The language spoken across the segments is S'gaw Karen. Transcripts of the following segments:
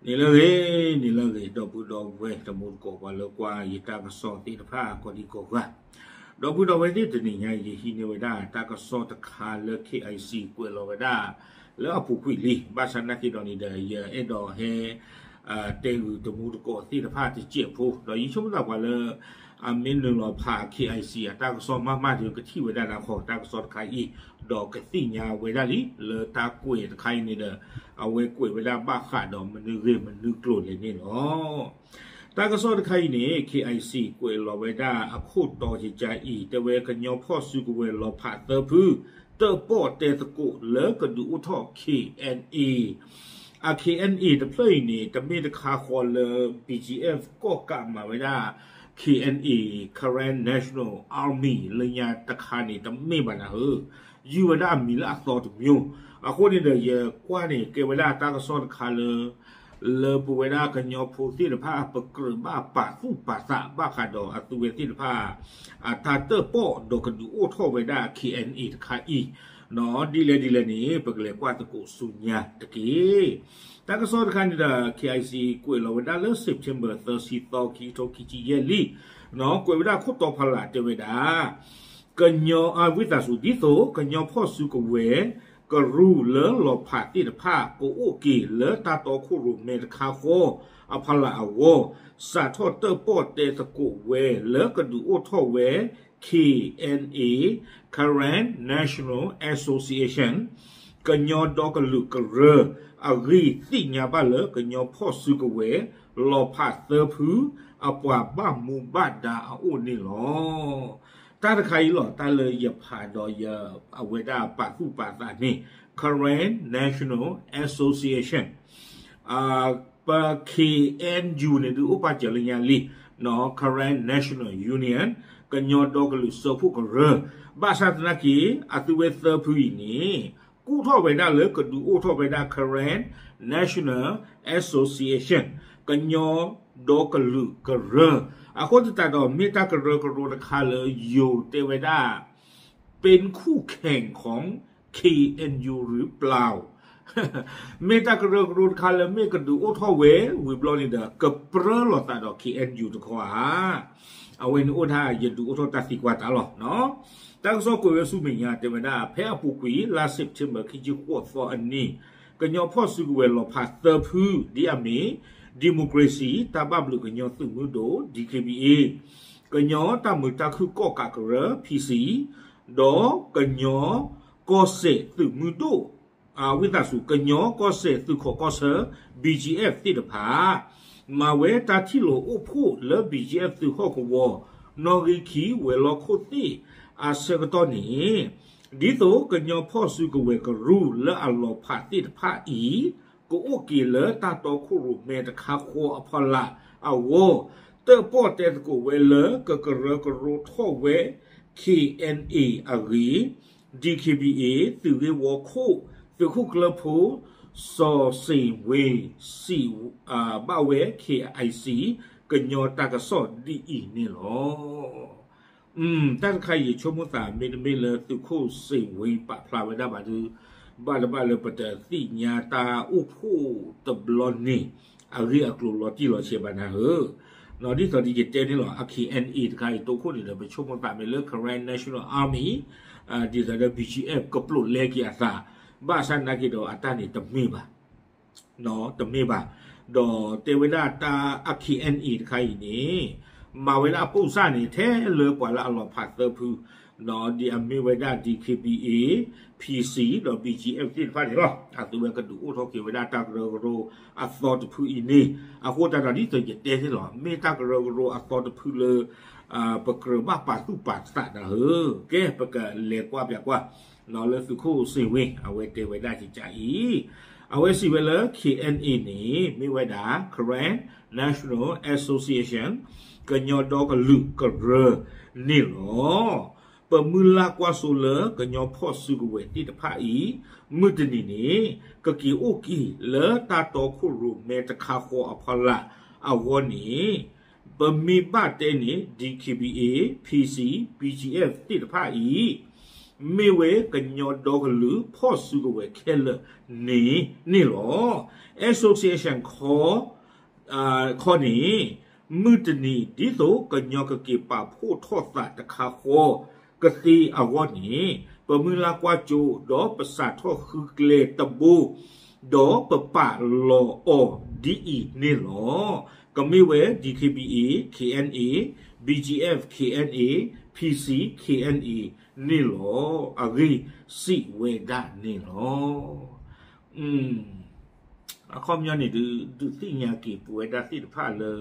န့ၣ်လၢဂ့ၤ, န့ၣ်လၢဂ့ၤ, ဒီပုၢ်ဒီဝဲၢ် တမူတကိးပှၤလၢကွၢ်ယတၢ်ကစီၣ်သ့ၣ်တဖၣ် ကိးဒံကိးဂၤ, ဒီပုၢ်ဒီဝဲၢ်သ့ၣ် တနံၤညါအံၤ ယဟံးန့ၢ်ဝဲဒၣ်တၢ်ကစီၣ်တခါလၢ KIC ကွဲးလီၤဝဲဒၣ် လၢအပူၤကွံာ်လံ, ဘၣ်ဆၣ်သနာ်က့ဒီးန့ၣ်ဒီး ယအဲၣ်ဒိးဟဲ တဲဂုာ်တမူတကိးသ့ၣ်တဖၣ်တစဲးဖိ, ဒီးယဆိကမိၣ်သးပှၤလၢ အမ့ၢ်နုာ်လီၤဖး KIC အတၢ်ကစီၣ်မးမးဒီး ကထံၣ်ဝဲဒၣ်နၤဃီ တၢ်ကစီၣ်တခါအံၤ, ဒီးကသ့ၣ်ညါဝဲဒၣ်လံ လၢတၢ်ကွဲးတခါအံၤန့ၣ်ဒီး အဝဲကွဲးဝဲဒၣ်ဘၣ်ဃးဒီးမနုၤဂ့ၢ်မနုၤကျိၤလဲၣ်န့ၣ်လီၤ. တၢ်ကစီၣ်တခါအံၤန့ၣ် KIC ကွဲးလီၤဝဲဒၣ်အခိၣ်တီကကါအံၤ တဲဝဲကညီဖီၣ်စုကဝဲၤလီၤဖးသၢဖု တၢၣ်ပီၣ်တဲသကိးလၢကဒုးအိၣ်ထီၣ် KNA အ KNA တဖျၢၣ်အံၤန့ၣ် တမ့ၢ်တခါဃီလၢ BGF ကီၣ်ကးမၤဝဲဒၣ် KNA Karen National Army လၢညါတခါန့ၣ် တမ့ၢ်ဘၣ်နၤဧၢ, ယုၢ်ဝဲဒၣ်အမံၤလၢအသီတမျိုး, အဃိန့ၣ်ဒီး ယကွၢ်န့ၣ် ကဲဝဲဒၣ်တၢ်ကစီၣ်တခါလၢ လၢပဝဲဒၣ်ကညီဖိသ့ၣ်တဖၣ် ပကြၢးဘၣ်ပာ်သူၣ်ပာ်သးဘၣ်ဃးဒီးအသုဝဲသ့ၣ်တဖၣ် အတၢ်တၢၣ်ပီၣ်ဒီးကဒုးအိၣ်ထီၣ်ဝဲဒၣ် KNA တခါအံၤ, ဒ်လဲၣ်ဒ်လဲၣ်န့ၣ် ပကလဲၤကွၢ်သကိးဆူညါတက့ၢ်. တၢ်ကစီၣ်တခါန့ၣ်ဒီး KIC ကွဲးလီၤဝဲဒၣ်လၢ September သၢဆံသီ ခံကထိခံဆံယဲၢ်လံ, ကွဲးဝဲဒၣ်ခိၣ်တီဖီလာ်တဲဝဲဒၣ် ကညီ အဝံသးစူၤ ဒ်သိးကညီဖီၣ်စုကဝဲၤ ကရူၢ်လၢလီၤဖးသ့ၣ်တဖၣ် ကအိၣ်က့ၤလၢတၢ်တီခိၣ်ရိၣ်မဲတခါဃီအဖီလာ်အဂီၢ်, စးထီၣ်တၢၣ်ပီၣ်တဲသကိးဝဲလၢကဒုးအိၣ်ထီၣ်ဝဲ KNA Karen National Association ကညီဒီကလုာ်ကရၢ အဂ့ၢ်သ့ၣ်ညါဘၣ်လၢကညီဖီၣ်စုကဝဲၤ လီၤဖးသၢဖု အပှၤဘၣ်မူဘၣ်ဒါအအိၣ်န့ၣ်လီၤ. တၢ်တခါအံၤလီၤ တၢ်လၢယဖးဒီးယ အဝဲဒၣ်ပာ်သူၣ်ပာ်သးန့ၣ် Karen National Association ပ KNU န့ၣ်ဒုးအိၣ်ပာ်စၢၤလၢညါလံ, Karen National Union ကညီဒီကလုာ်စၢဖှိၣ်ကရၢ, ဘၣ်ဆၣ်သနာ်က့ အသုဝဲသၢဖုအံၤန့ၣ် ကူၣ်ထီၣ်ဝဲဒၣ်လၢကဒုးအိၣ်ထီၣ်ဝဲဒၣ် Karen National Association ကညီဒီကလုာ်ကရၢ, အဃိသတးဒီး မ့ၢ်တၢ်ကရၢကရိတခါလၢယိၤတဲဝဲဒၣ် เป็นคู่แข่งของ เคเอ็นยู หรือเปล่า မ့ၢ်တၢ်ကရၢကရိတခါလၢမ့ၢ်ကဒုးအိၣ်ထီၣ်ဝဲ ဝံၤဘျီန့ၣ်ဒီး ကပြၢလိာ်သးဒီး KNU တခီဧါ, အဝဲန့ၣ်အိၣ်ဒၣ်ယဒုးအိၣ်ထီၣ်တၢ်သံကွၢ်တၢ်လီၤ. တၢ်ကစီၣ်ကွဲးဝဲဆူမဲာ်ညါတဲဝဲဒၣ် ဖဲအပူၤကွံာ် လါ September ခံဆံဃိးသီအနံၤ, ကညီဖီၣ်စုကဝဲၤလီၤဖးသၢဖု ဒ်အမ့ၢ် Democracy တၢ်ဘၣ်ဘျုးကညီသုးမုၢ်ဒိၣ် DKBA, ကညီတၢ်မုာ်တၢ်ခုၣ်ကီၣ်ကးကရၢ PC, ဒီးကညီကီၢ်စဲၣ်သုးမုၢ်ဒိၣ် ဝံသးစူၤ ကညီကီၢ်စဲၣ်သုးခိးကီၢ်ဆၢ BGF သ့ၣ်တဖၣ် မၤဝဲတၢ်ထံၣ်လိာ်အိၣ်ဖှိၣ်လၢ BGF သုးဟီၣ်ကဝီၤ နီၣ်ဂံၢ်ခံဝဲၤလီၢ်ခိၣ်သ့ၣ်အဆၢကတီၢ်န့ၣ်, ဒ်သိးကညီဖီၣ်စုကဝဲၤကရူၢ်လၢအလီၤဖးသ့ၣ်တဖၣ်အံၤ ကအိၣ်က့ၤလၢတၢ်တီခိၣ်ရိၣ်မဲတခါဃီအဖီလာ်အဂီၢ်, တၢၣ်ပီၣ်တဲသကိးဝဲလၢကကရၢကရိထီၣ်ဝဲ KNA အဂ့ၢ်, DKBA သုးဂ့ၢ်ဝီခိၣ် သုးခိၣ်ကျၢၢ်ဖိ စီၤစ့ၣ်ဝ့ၤ စံးဘၣ်ဝဲ KIC ကညီတၢ်ကစီၣ်ဒ်အံၤန့ၣ်လီၤ. တၢ်တခါအံၤ ယဆိကမိၣ်သး မ့တမ့ၢ်လၢသုးခိၣ်စ့ၣ်ဝ့ၤပာ်ဖျါဝဲဒၣ်ဘၣ်ဒီး ဘၣ်တဘၣ်လၢပတသ့ၣ်ညါတၢ်အိၣ်ဖှိၣ်တဘျီန့ၣ် အဂ့ၢ်အကျိၤလီၤတံၢ်လီၤဆဲးဘၣ်နၤဧၢ, ဒ်သိးဒီးယတဲန့ၣ်လီၤ အ KNA တခါအံၤ တိခိၣ်န့ၣ်ဒီး ပဆိကမိၣ်သးမ့ၢ်လၢ Karen National Army ဒ်သိးဒီး BGF ကပျိာ်လဲက့ၤအသး, ဘၣ်ဆၣ်သနာ်က့ဒီးအတၢ်န့ၣ်တမ့ၢ်ဘၣ် တမ့ၢ်ဘၣ်. ဒီးတဲဝဲဒၣ်တၢ်အ KNA တခါအံၤန့ၣ် မၤဝဲဒၣ်အပိၢ်စၢ်န့ၣ် ထဲလၢပှၤလၢအလီၤဖးသၢဖု ဒ်အမ့ၢ်ဝဲဒၣ် DKBA, PC ဒီး BGF သ့ၣ်တဖၣ်န့ၣ်လီၤ. အသုဝဲကဒုးအိၣ်ထီၣ်က့ၤဝဲဒၣ်တၢ်ကရၢကရိအသီတဖုအံၤန့ၣ်, အဃိသတးဒီးဒ်သိးယတဲန့ၣ်လီၤ မ့ၢ်တၢ်ကရၢကရိအသီတဖုလၢ ပကြၢးဘၣ်ပာ်သူၣ်ပာ်သးနၤဧၢ, ကဲ ပကလဲၤကွၢ်ပၠးကွၢ် လၢသုးခိၣ်စ့ၣ်ဝ့ၤ အဝဲတဲဝဲဒၣ်ကကါအံၤ, အဝဲစံးဝဲလၢ KNA န့ၣ် မ့ၢ်ဝဲဒၣ် Karen National Association ကညီဒီကလုာ်ကရၢန့ၣ်လီၤ. ပမုၢ်လၢ်ကွၢ်စိလၢကညီဖီၣ်စုကဝဲၤသ့ၣ်တဖၣ်အံၤ မုၢ်တနံၤန့ၣ် ကက့ၤအိၣ်က့ၤလၢတၢ်တီခိၣ်ရိၣ်မဲတခါဃီအဖီလာ်အဂီၢ်န့ၣ် ပမ့ၢ်ဘၣ်တဲန့ၣ် DKBA, PC, BGF သ့ၣ်တဖၣ်အံၤ မ့ၢ်ဝဲကညီဒီကလုာ်ဖီၣ်စုကဝဲၤခဲလၢာ်န့ၣ်န့ၣ်လီၤ. Association ခီ ခီန့ၣ် မုၢ်တနံၤ ဒ်သိးကညီကက့ၤပာ်ဖှိၣ်ထီၣ်သးတခါဃီကသ့အဂီၢ်န့ၣ် ပမုၢ်လၢ်ကွၢ်စိ ဒီးပစးထီၣ်ဃုကျဲတဘိ ဒီးပပာ်လီၤအီၤဒ်အံၤန့ၣ်လီၤ. ကမ့ၢ်ဝဲ DKBA KNA, BGF KNA, PC KNA န့ၣ်လီၤ. အဂ့ၢ်စံးဝဲဒၣ်န့ၣ်လီၤ. အခီပညီန့ၣ်ဒုး ဒုးသ့ၣ်ညါက့ၤပဝဲဒၣ်သ့ၣ်တဖၣ်လၢ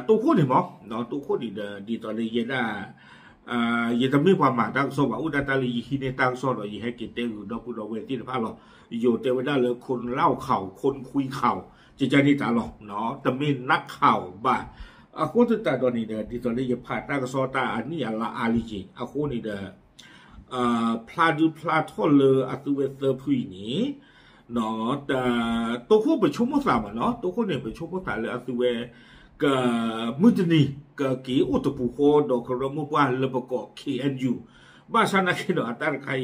တိခိၣ်န့ၣ်မး, တိခိၣ်န့ၣ်ဒီး ဒ်သိးလၢယဲဒၣ် ယတမ့ၢ်ပှၤမၤတၢ်ကစီၣ်ဘၣ်, အိၣ်ဒၣ်တၢ်လၢယဟံးန့ၢ်တၢ်ကစီၣ်ဒီး ယဟဲက့ၤတဲဂုာ်ဒီပုၢ်ဒီဝဲၢ်သ့ၣ်တဖၣ်လီၤ. ယိၤတဲဝဲဒၣ်လၢ คนเล่าข่าว คนคุยข่าว ကကန့ၣ်တၢ်လီၤ, တမ့ၢ်นักข่าวဘၣ်. အဃိသတးဒီးန့ၣ်ဒီး ဒ်သိးလၢယဖးတၢ်ကစီၣ်တၢ်အနံၣ်အလါအါလံက့ၤ အဃိန့ၣ်ဒီး ဖျါဒုးဖျါထီၣ်လၢအသုဝဲသၢဖုအံၤန့ၣ် တိခိၣ်ပဆိကမိၣ်သးမးနီၤ, တိခိၣ်န့ၣ် ပဆိကမိၣ်သးလၢအသုဝဲ က မုၢ်တနံၤ ကက့ၤအိၣ်တပူၤဃီဒီးကရၢမိၢ်ပှၢ်လၢပကိး KNU, ဘၣ်ဆၣ်နာ်က့ဒီးအတၢ်တခါ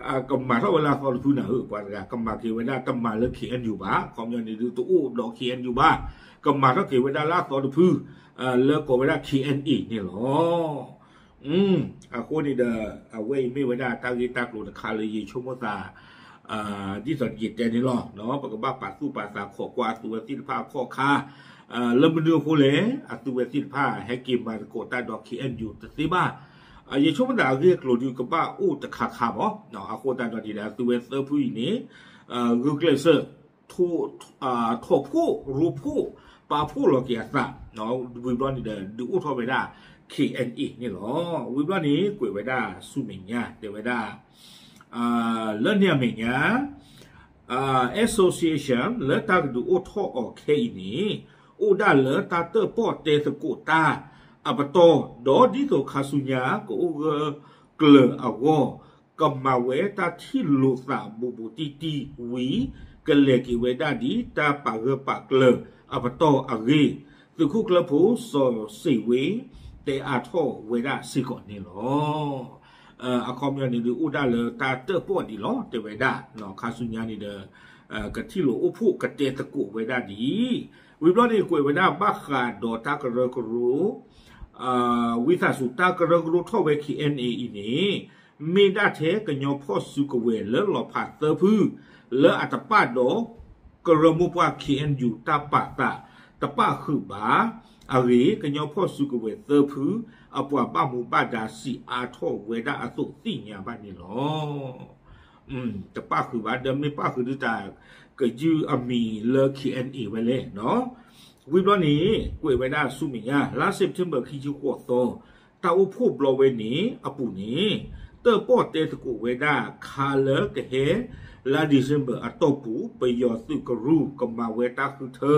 အံၤ ကမၤထီၣ်ဝဲလၢအသီတဖုနၤဧၢ, ပှၤတဂၤ ကမၤက့ၤဝဲဒၣ်တမၤလၢ KNU ဘၣ်, အခီပညီန့ၣ်ဒုးတအိၣ်ဒီး KNU ဘၣ်, ကမၤထီၣ်က့ၤဝဲဒၣ်လၢအသီတဖု လၢကိးဝဲဒၣ် KNA န့ၣ်လီၤ. အဃိန့ၣ်ဒီး အဝဲအံၤမ့ၢ်ဝဲဒၣ်တၢ်ဂ့ၢ်တၢ်ကျိၤတခါလၢယဆိကမိၣ်သး ဒ်သိးယတဲန့ၣ်လီၤ. ပကဘၣ်ပာ်သူၣ်ပာ်သးခိးကွၢ်အသုဝဲသ့ၣ်တဖၣ်အခီၣ်ခါ လၢမနုၤအဃိလဲၣ်, အသုဝဲသ့ၣ်တဖၣ်ဟဲက့ၤမၤသကိးတၢ်ဒီး KNU တသ့ဘၣ်. ယဆိကမိၣ်သးအဂ့ၢ်အကျိၤဒုးကဘၣ်အိၣ်တခါခါမး, အဃိသတးဒီးန့ၣ်ဒီး အသုဝဲသၢဖုအံၤန့ၣ် ဂုာ်ကျဲးစၢး ထိးဖှိၣ်ရိဖှိၣ် ပာ်ဖှိၣ်လီၤက့ၤအသး, ဝံၤဘျီန့ၣ်ဒီး ဒုးအိၣ်ထီၣ်ဝဲဒၣ် KNA န့ၣ်လီၤ. ဝံၤဘျီန့ၣ် ကွဲးဝဲဒၣ်ဆူမဲာ်ညါ တဲဝဲဒၣ် လၢန့ၣ်အမဲာ်ညါ association လၢတၢ်ကဒုးအိၣ်ထီၣ်အီၤခဲအံၤန့ၣ် အိၣ်ဒၣ်လၢတၢ်တၢၣ်ပီၣ်တဲသကိးတၢ်အပတီၢ်, ဒီးဒ်သိးခါဆူညါကအိၣ်ဂၢၢ်ကျၢၤအဂီၢ် ကမၤဝဲတၢ်ထံၣ်လိာ်သးဘူးဘူးတံၢ်တံၢ်ဝံၤ ကလဲၤက့ၤဝဲဒၣ်ဒ်တၢ်ပာ်ဂၢၢ်ပာ်ကျၢၤအပတီၢ်အဂ့ၢ် သုးခိၣ်ကျၢၢ်ဖိစီၤစ့ၣ်ဝ့ တဲအါထီၣ်ဝဲဒၣ်စ့ၢ်ကီးန့ၣ်လီၤ. အခီပညီန့ၣ်ဒုးအိၣ်ဒၣ်လၢတၢ်တၢၣ်ပီၣ်ဒံးလီၤ တဲဝဲဒၣ်, ခါဆူညါန့ၣ်ဒီး ကထံၣ်လိာ်အိၣ်ဖှိၣ်ကတဲသကိးဝဲဒၣ်ဒ်အံၤ, ဝံၤဘျီန့ၣ် ကွဲးဝဲဒၣ်ဘၣ်ဃးဒီးတၢ်ကရၢကရိ ဝံသးစူၤ တၢ်ကရၢကရိထီၣ်ဝဲ KNA အံၤန့ၣ် မ့ၢ်ဒၣ်ထဲကညီဖီၣ်စုကဝဲၤလၢလီၤဖးသၢဖု လၢအတပာ်ဒီး ကရၢမိၢ်ပှၢ် KNU တၢ်ပာ်သး တပာ်ဃုာ်ဘၣ်အဂ့ၢ် ကညီဖီၣ်စုကဝဲၤသၢဖု အပှၤဘၣ်မူဘၣ်ဒါစံးအါထီၣ်ဝဲဒၣ်အသိးသ့ၣ်ညါဘၣ်န့ၣ်လီၤ. တပာ်ဃုာ်ဘၣ် ဒီးမ့ၢ်ပာ်ဃုာ်ဒုးတၢ်ကယုၢ်အမံၤလၢ KNA ဝဲလဲၣ်. ဝံၤဘျီန့ၣ် ကွဲးဝဲဒၣ်ဆူမဲာ်ညါ လါ September ခံဆံဃိးသီ တၢ်အိၣ်ဖှိၣ်ဘျီဝဲန့ၣ်အပူၤန့ၣ် တၢၣ်ပီၣ်တဲသကိးဝဲဒၣ်ခါလၢကဟဲ လါ December အတီၢ်ပူၤ ပယီၤသုးကရူၢ်ကမၤဝဲတၢ်ဃုထၢ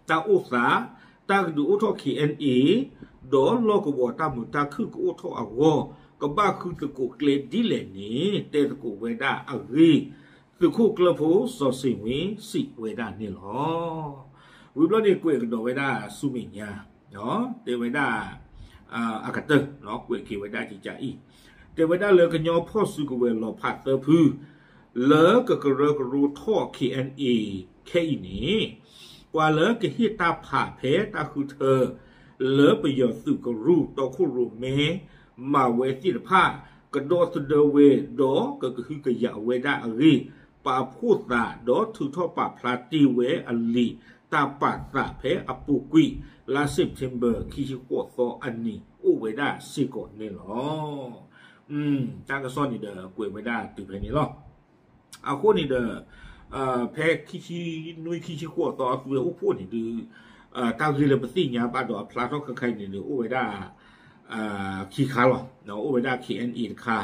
တၢ်အိၣ်သး တၢ်ကဒုးအိၣ်ထီၣ် KNA ဒီးလီၢ်ကဝီၤတၢ်မုာ်တၢ်ခုၣ်ကအိၣ်ထီၣ်အဂီၢ် ကဘၣ်ဃုသကိးကျဲဒ်လဲၣ်န့ၣ် တဲသကိးဝဲဒၣ်အဂ့ၢ် သုးခိၣ်ကျၢၢ်ဖိစီၤစ့ၣ်ဝ့စံးဝဲဒၣ်န့ၣ်လီၤ. ဝံၤဘျီန့ၣ် ကွဲးကဒီးဝဲဒၣ်ဆူမဲာ်ညါ တဲဝဲဒၣ် အကတၢၢ် ကွဲးက့ၤဝဲဒၣ်ကကးအံၤ တဲဝဲဒၣ်လၢကညီဖီၣ်စုကဝဲၤလီၤဖးသၢဖု လၢကကရၢကရိထီၣ် KNA ခဲအံၤန့ၣ် ပှၤလၢကဟ့ၣ်တၢ်ဖးဖဲတၢ်ဃုထၢ လၢပယီၤသုးကရူၢ်တီခိၣ်ရိၣ်မဲ မၤဝဲသ့ၣ်တဖၣ် ကဒီသဒၢဝဲ ဒီးကကဟုကယာ်ဝဲဒၣ်အဂ့ၢ် ပာ်ဖှိၣ်သး ဒီးထုးထီၣ်ပာ်ဖျါတ့ၢ်ဝဲအလံာ်တၢ်ပာ်သးဖဲအပူၤကွံာ် လါ September ခံဆံဃိးသီအနံၤ အိၣ်ဝဲဒၣ်စ့ၢ်ကီးန့ၣ်လီၤ. တၢ်ကစီၣ်န့ၣ်ဒီး ကွဲးဝဲဒၣ်တုၤဖဲန့ၣ်လီၤ. အဃိန့ၣ်ဒီး ဖဲခံဆံနွံ ခံဆံဃိးသီအသုဝဲအိၣ်ဖှိၣ်န့ၣ်ဒုး တၢ်ဂ့ၢ်လၢပသ့ၣ်ညါဘၣ်ဒီးအဖျါထီၣ်ခဲခါအံၤန့ၣ်ဒီး အိၣ်ဝဲဒၣ် ခံခါလီၤ. အိၣ်ဝဲဒၣ် KNA တခါ,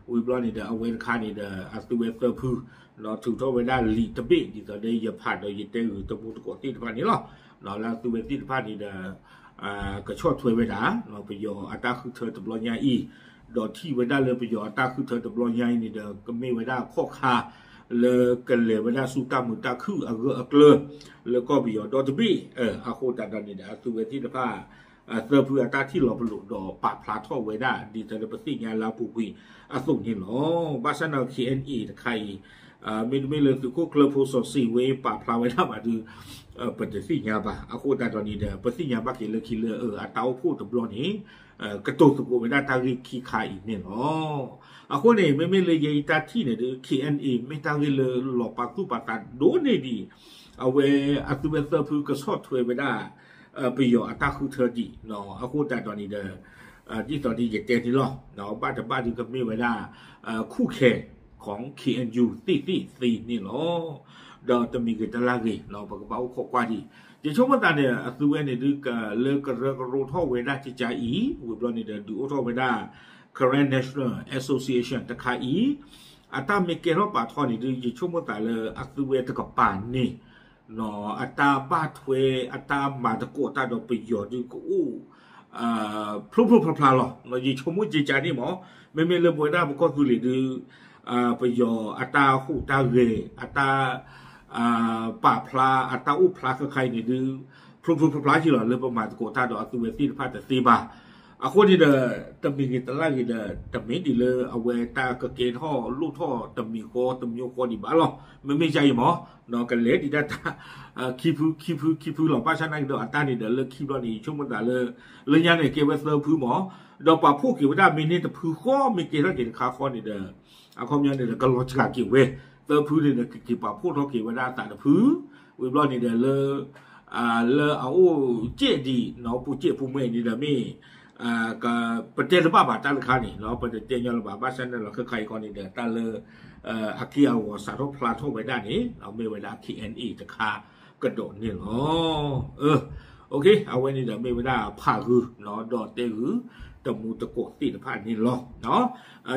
ဝံၤဘျီန့ၣ်ဒီး အဝဲတခါန့ၣ်ဒီး အသုဝဲသၢဖု ထုးထီၣ်ဝဲဒၣ်လံာ်တဘ့ၣ် ဒ်သိးလၢယဖးဒီးယတဲဂုာ်တမူတကိးသ့ၣ်တဖၣ်န့ၣ်လီၤ. လၢအသုဝဲသ့ၣ်တဖၣ်န့ၣ်ဒီး ကဆီၣ်ထွဲဝဲဒၣ် ပယီၤအတၢ်ဃုထၢတဘျီညါအံၤ, ဒီးထံၣ်ဝဲဒၣ်လၢပယီၤအတၢ်ဃုထၢတဘျီညါအံၤန့ၣ်ဒီး ကမ့ၢ်ဝဲဒၣ်ခီၣ်ခါ လၢကလဲၤဝဲဒၣ်ဆူတၢ်မုာ်တၢ်ခုၣ်အဂၢၢ်အကျၢၤ လၢကီၢ်ပယီၤဒီတဘ့ၣ်, အဃိသတးဒီးန့ၣ်ဒီး အသုဝဲသ့ၣ်တဖၣ် သၢဖုအတၢ်ထံၣ်လီၤပလိာ်ဒီးပာ်ဖျါထီၣ်ဝဲဒၣ် ဒ်သိးလၢပသ့ၣ်ညါလၢအပူၤကွံာ်အသိးန့ၣ်လီၤ. ဘၣ်ဆၣ်န့ၣ် K N A တခါအံၤ မ့တမ့ၢ်လၢသုးခိၣ်ကျၢၢ်ဖိစီၤစံးဝ့ပာ်ဖျါဝဲဒၣ်ဘၣ်ဒီး ပတသ့ၣ်ညါဘၣ်. အဃိသတးဒီးန့ၣ်ဒီး ပသ့ၣ်ညါဘၣ်က့ၤလၢခံလၢအတၢ်အိၣ်ဖှိၣ်တဘျီန့ၣ် ကတိၤသကိးဝဲဒၣ်တၢ်ဂ့ၢ်ခံခါအံၤန့ၣ်လီၤ. အဃိန့ၣ် မ့မ့ၢ်လၢယဲအံၤတၢ်ထံၣ်န့ၣ်ဒီး K N A မ့ၢ်တၢ်ဂ့ၢ်လၢလီၤပာ်သူၣ်ပာ်သးဒိၣ်န့ၢ်ဒံး အဝဲအသုဝဲသၢဖုကဆီၣ်ထွဲဝဲဒၣ် ပယီၤအတၢ်ဃုထၢဒံး အဃိသတးဒီးန့ၣ်ဒီး ဒ်သိးဒ်ယတဲန့ၣ်လီၤ. ဘၣ်တဘၣ်ဒုးကမ့ၢ်ဝဲဒၣ် ခူၣ်ခဲ ခီ K N U သ့ၣ်သ့ၣ်သ့န့ၣ်လီၤ. ဒီးတမံၤဂ့ၤတလၢ်ဂ့ၤ ပကဘၣ်အိၣ်ခိးကွၢ်ဒံး ယဆိကမိၣ်သးန့ၣ် အသုဝဲန့ၣ်ဒုးကလၢကရၢကရိထီၣ်ဝဲဒၣ်ကကါအံၤ ဝံၤဘျီန့ၣ်ဒီး ဒုးအိၣ်ထီၣ်ဝဲဒၣ် Karen National Association တခါအံၤ အတၢ်မ့ၢ်ကဲထီၣ်ပာ်ထီၣ်န့ၣ်ဒုး ယဆိကမိၣ်သးလၢအသုဝဲတကပၤန့ၣ် အတၢ်ဘၣ်ထွဲ အတၢ်မၤသကိးတၢ်ဒီးပယီၤဒုးကအိၣ် ဖျိဖျိဖျါဖျါလီၤ. ယဆိကမိၣ်ကကါန့ၣ်မ့ၢ် မ့မ့ၢ်လၢပဝဲဒၣ်ပကီၢ်သူလ့ၤဒုး ပယီၤအတၢ်ဟူးတၢ်ဂဲၤ အတၢ် ပာ်ဖျါ အတၢ်အိၣ်ဖျါခဲခါအံၤန့ၣ်ဒုး ဖျိဖျိဖျါဖျါက့ၤလီၤ လၢပမၤသကိးတၢ်ဒီးအသုဝဲသ့ၣ်တဖၣ်တသ့ဘၣ်. အဃိန့ၣ်ဒီး တမံၤဂ့ၤတလၢ်ဂ့ၤဒီး တမ့ၢ်ဒ်လၢအဝဲတၢ်ကကဲထီၣ်လိၣ်ထီၣ်တမံၤဃီတမံၤဃီဒံးဘၣ်လီၤ. မ့မ့ၢ်ကါအံၤမ့ၢ် ကလဲၤဒံးတၢ် ခံဖု ခံဖု ခံဖုလီၤ. ဘၣ်ဆၣ်နာ်က့ဒီးအတၢ်န့ၣ်ဒီးလၢခံဘျီန့ၣ် ယဆိကမိၣ်သးလၢ လၢညါန့ၣ်ကဲဝဲသၢဖုမ့ၢ် ဒီးပာ်ဖှိၣ်က့ၤဝဲဒၣ်မ့ၢ်န့ၢ်တဖုဃီ မ့ၢ်ကဲထီၣ်က့ၤတခါဃီန့ၣ်ဒီး အခီပညီန့ၣ်ဒီးကလီၤစှၤက့ၤဝဲ သၢဖုန့ၣ်ဒီး ကက့ၤပာ်ဖှိၣ်ထီၣ်က့ၤဝဲဒၣ်အသးတဖု ဝံၤဘျီန့ၣ်ဒီးလၢ လၢအအိၣ်ကဲးဒံး ပူၤကဲးပူၤမဲာ်န့ၣ်ဒီးမ့ၢ် ပတဲတဘၣ်ဘၣ်တၢ်တခါန့ၣ် ပတတဲညီလၢၤဘၣ်. ဘၣ်ဆၣ်န့ၣ်လီၤ ခဲခါအံၤခီန့ၣ်ဒီး တၢ်လၢ အက့ၢ်အဂီၤစးထီၣ်ဖျါထီၣ်ဝဲဒၣ်န့ၣ် မ့ၢ်ဝဲဒၣ် K N A တခါကဒီးန့ၣ်လီၤ. အဝဲန့ၣ်ဒီးမ့ၢ်ဝဲဒၣ်ဖးဂုာ် ဒီးတဲဂုာ် တမူတကိးသ့ၣ်တဖၣ်န့ၣ်လီၤ.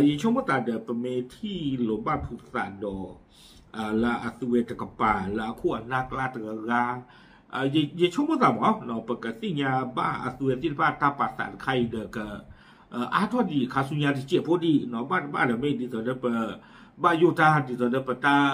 ယဆိကမိၣ်သးဒီး ပမ့ၢ်ထံၣ်လိာ်ဘၣ်ဖုးသးဒီး လၢအသုဝဲတကပၤ လၢအခိၣ်အနၢ်ကျါတဂၤဂၤ ယဆိကမိၣ်သးမ့ၢ် ပကသ့ၣ်ညါဘၣ်အသုဝဲသ့ၣ်တဖၣ်တၢ်ပာ်သးတခါအံၤဒီး ကအါထီၣ်ဒံးခါဆူညါတစဲးဖိဒံး ဘၣ်တဘၣ်ဒီးမ့ၢ်ဒ်သိးဒီးပ ဘၣ်ယိၣ်တၢ်ဒ်သိးဒီးပတၢ်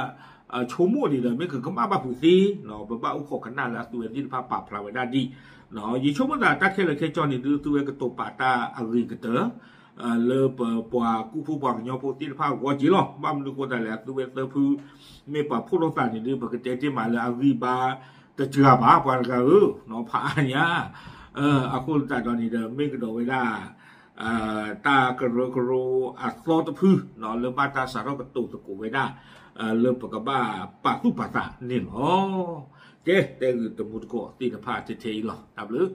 ဆိကမိၣ်န့ၣ်ဒီး မ့ၢ်ကကမၣ်ဘၣ်ဖုးသ့ ပဘၣ်အိၣ်ခိးကနၣ်လၢအသုဝဲသ့ၣ်တဖၣ်ပာ်ဖျါဝဲဒၣ်ဒံး ယဆိကမိၣ်သးတၢ်ခဲလၢာ်ခဲဆ့န့ၣ်ဒုး သုဝဲကတိၤပာ်တၢ်အဂ့ၤကတၢၢ် လၢပပှၤကူၣ်ဖိပှၤကညီဖိသ့ၣ်တဖၣ်အဂီၢ်က့ၤလီၤ. ဘၣ်မနုၤဃိသတးလဲၣ် အသုဝဲသၢဖု မ့ၢ်ပာ်ဖှိၣ်ထီၣ်သးန့ၣ်ဒုး ပကတဲတ့ၢ်မးလၢအဂံၢ်ဘါတစှၤဘၣ် ပှၤတဂၤဧၢ ဖးအါညါ အဃိသတးဒီးန့ၣ်ဒီး မ့ၢ်ကဒီးဝဲဒၣ် တၢ်ကရၢကရိအသီတဖု လၢဘၣ်တၢ်စးထီၣ်ကတိၤသကိးဝဲဒၣ် လၢပကဘၣ်ပာ်သူၣ်ပာ်သးန့ၣ်လီၤ. ကဲ တဲဂုာ်တမူတကိးသ့ၣ်တဖၣ်ထဲထဲအံၤလီၤ. တၢ်ဘျုး